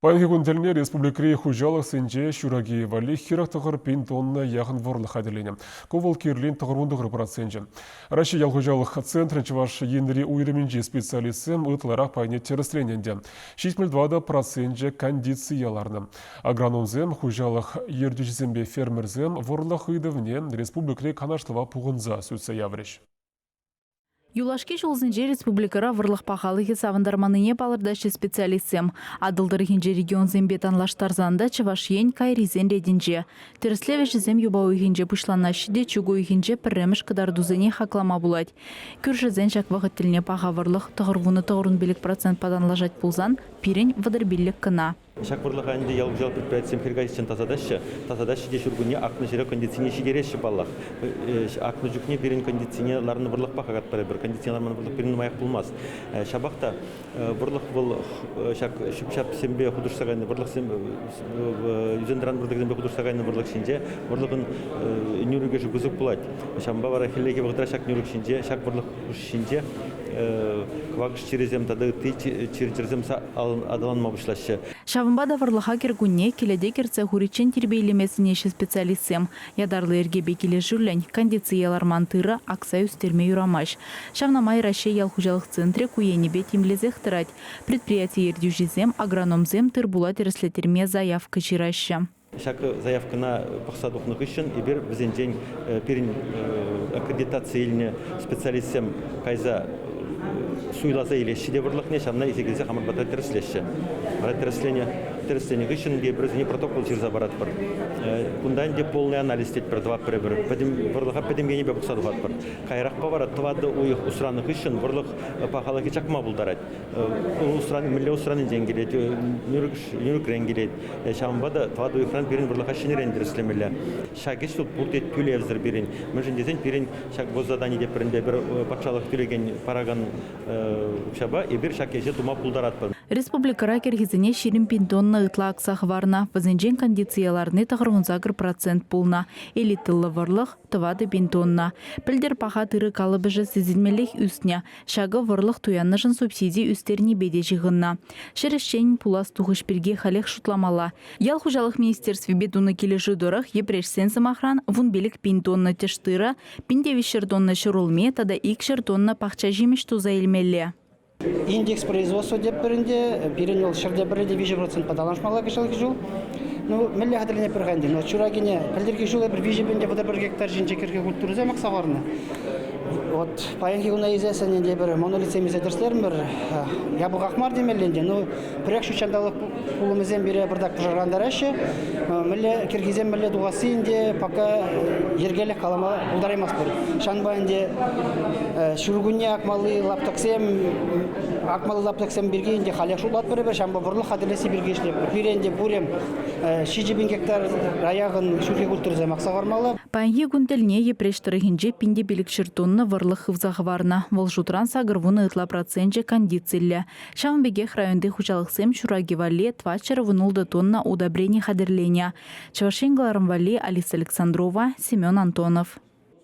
Паянхи кун тӗлне республикӑри хуҫалӑхсенче ҫураки валли 49 пин тонна яхӑн вӑрлӑх хатӗрленӗ. Ку вӑл кирлин 99 проценчӗ. Раҫҫей ял хуҫалӑх центрӗн Чӑваш Енри уйрӑмӗнчи специалистсем ытларах пайне тӗрӗсленӗ ӗнтӗ. 74 проценчӗ кондицие ларнӑ. Агрономсем, хуҫалӑх ертӳҫисемпе фермерсем вӑрлӑх ыйтӑвне республикӑри канашлӑва пухӑнса сӳтсе яврӗҫ. Юлашки ҫулсенче республикӑра вӑрлӑх пахалӑхӗ савӑнтарманнине палӑртаҫҫӗ специалистсем. Атӑл тӑрӑхӗнчи регионсемпе танлаштарсан та Чӑваш Ен кайрисен ретӗнче. Тӗрӗслев ӗҫӗсем юпа уйӑхӗнче пуҫланаҫҫӗ те чӳк уйӑхӗнче пӗрремӗш кӑтартусене хаклама пулать. Кӳршӗсен ҫак вӑхӑт тӗлне паха вӑрлӑх 99,5 процентпа танлашать пулсан пирӗн 35 кӑна. Ҫак вӑрлӑха ӗнтӗ ял хуҫалӑх предприятисем хӗл каҫиччен тасатаҫҫӗ. Тасатаҫҫӗ те ҫуркунне акнӑ ҫӗре кондицине ҫитереҫҫӗ паллах. Акнӑ чухне пирӗн кондицине ларнӑ вӑрлӑхпа хакатпӑр эпир. Кондицине ларман вӑрлӑх пирӗн нумаях пулмасть. Ҫапах та вӑрлӑх вӑл ҫак ҫӳп-ҫапсемпе хутӑшса кайнӑ вӑрлӑхсем ӳсен-тӑран вӑрлӑхӗсемпе хутӑшса кайнӑ вӑрлӑх ҫинче вӑрлӑхӑн нӳрӗкӗшӗ пысӑк пулать. Ҫавӑнпа вара хӗллехи вӑхӑтра ҫак нӳрӗк ҫинче, ҫак вӑрлӑх ҫинче кӑвакӑш чирӗсем тата ытти чир-чӗрсем аталанма пуҫлаҫҫӗ. Ҫавӑнпа та вӑрлӑха кӗркунне кӗлете кӗртсе хуриччен тирпейлеме сӗнеҫҫӗ специалистсем. Ятарлӑ йӗркепе килӗшӳллӗн кондицие ларман тырӑ акса ӳстерме юрамасть. Ҫавна май Раҫҫей ял хуҫалӑх центрӗ ку енӗпе тимлесех тӑрать. Предприяти ертӳҫисем, агрономсем тыр-пула тӗрӗслеттерме заявка ҫыраҫҫӗ. Ҫак заявкӑна пӑхса тухнӑ хыҫҫӑн эпир вӗсенчен пирӗн аккредитаци илнӗ специалистсем кайса суйласа илеҫҫӗ те вӑрлӑхне, ҫавна илсе килсе хамӑр патра тӗрӗслеҫҫӗ. Вара тӗрӗсленӗ, тӗрӗсленӗ хыҫҫӑн эпир вӗсене протокол ҫырса паратпӑр. Кунта ӗнтӗ полный анализ тетпӗр, тӑватпӑр эпир. Пӗтӗм вӑрлӑха пӗтӗм енӗпе пӑхса тухатпӑр. Каярахпа вара тӑватӑ уйӑх усранӑ хыҫҫӑн вӑрлӑх пахалӑхӗ чакма пултарать. Усран, мӗнле усранинчен килет, нӳрӗкрен килет. Ҫавӑнпа та тӑватӑ уйӑхран пирӗн вӑрлӑха ҫӗнӗрен тӗрӗслемелле. Ҫак ӗҫ вӑл пурте тӳлевсӗр пирӗн. Мӗншӗн тесен пирӗн ҫак госзадани тепринпе пӗр патшалӑх тӳлекен паракан укҫапа эпир ҫак ӗҫе тума пултаратпӑр. Республикӑра кӗрхисене 20 пин тонна ытла акса хӑварнӑ. Вӗсенчен кондицие ларни 98% пулнӑ. Элитӑллӑ вӑрлӑх, 4 пин тонна. Пӗлтӗр паха тырӑ калӑпӑшӗ сисӗнмеллех ӳснӗ. Ҫакӑ вӑрлӑх туяннӑшӑн субсиди ӳстернипе те ҫыхӑннӑ. Ҫӗр ӗҫченӗн пулас тухӑҫ пирки халех шутламалла. Ял хуҫалӑх министерствипе тунӑ килӗшӳ тӑрӑх Йӗпреҫсен, сӑмахран, 15 пин тонна тӗш тырӑ, 1300 тонна ҫӗрулми тата 200 тонна пахча ҫимӗҫ туса илмелле. Индекс производства тетпӗр ӗнтӗ. Пирӗн вӑл ҫӗрте пӗрре те 3 процентпа танлашмалла кӑҫалхи ҫул. Ну, мӗнле хатӗрленетпӗр-ха ӗнтӗ? Ну, ҫуракине пӗлтӗрхи ҫул эпир 3 031 гектар ҫинче кӗрхи культурӑсем акса хӑварнӑ. Вот паянхи куна илсессӗн ӗнтӗ эпир монолитсем илсе тӗрӗслерӗмӗр. Япӑхах мар темелле ӗнтӗ. Ну, пӗрех ҫут ҫанталӑк пулӑмӗсем пире пӑртак пӑшӑрхантараҫҫӗ. Мӗнле кӗрхисем мӗнле тухасси ӗнтӗ пока йӗркеллех калама пултараймастпӑр. Ҫавӑнпа ӗнтӗ ҫуркунне акмалли лаптӑксем акмалли лаптӑксем пирки ӗнтӗ халех шутлатпӑр эпир, ҫавӑнпа вӑрлӑх хатӗрлесси пирки ӗҫлетпӗр. Пире ӗнтӗ пурӗ 7 000 гектар райахӑн ҫурхи культурӑсем акса хӑвармалла. Паянхи кун тӗлне Йӗпреҫ тӑрӑхӗнче 1500 тонна вӑрлӑх хывса хӑварнӑ. Вӑл шутран 80 ытла проценчӗ кондициллӗ. Ҫавӑн пекех районти хуҫалӑхсем ҫураки валли 416 тонна удобрени хатӗрленӗ. Чӑваш Ен кӑларӑм валли Алиса Александрова, Семен Антонов.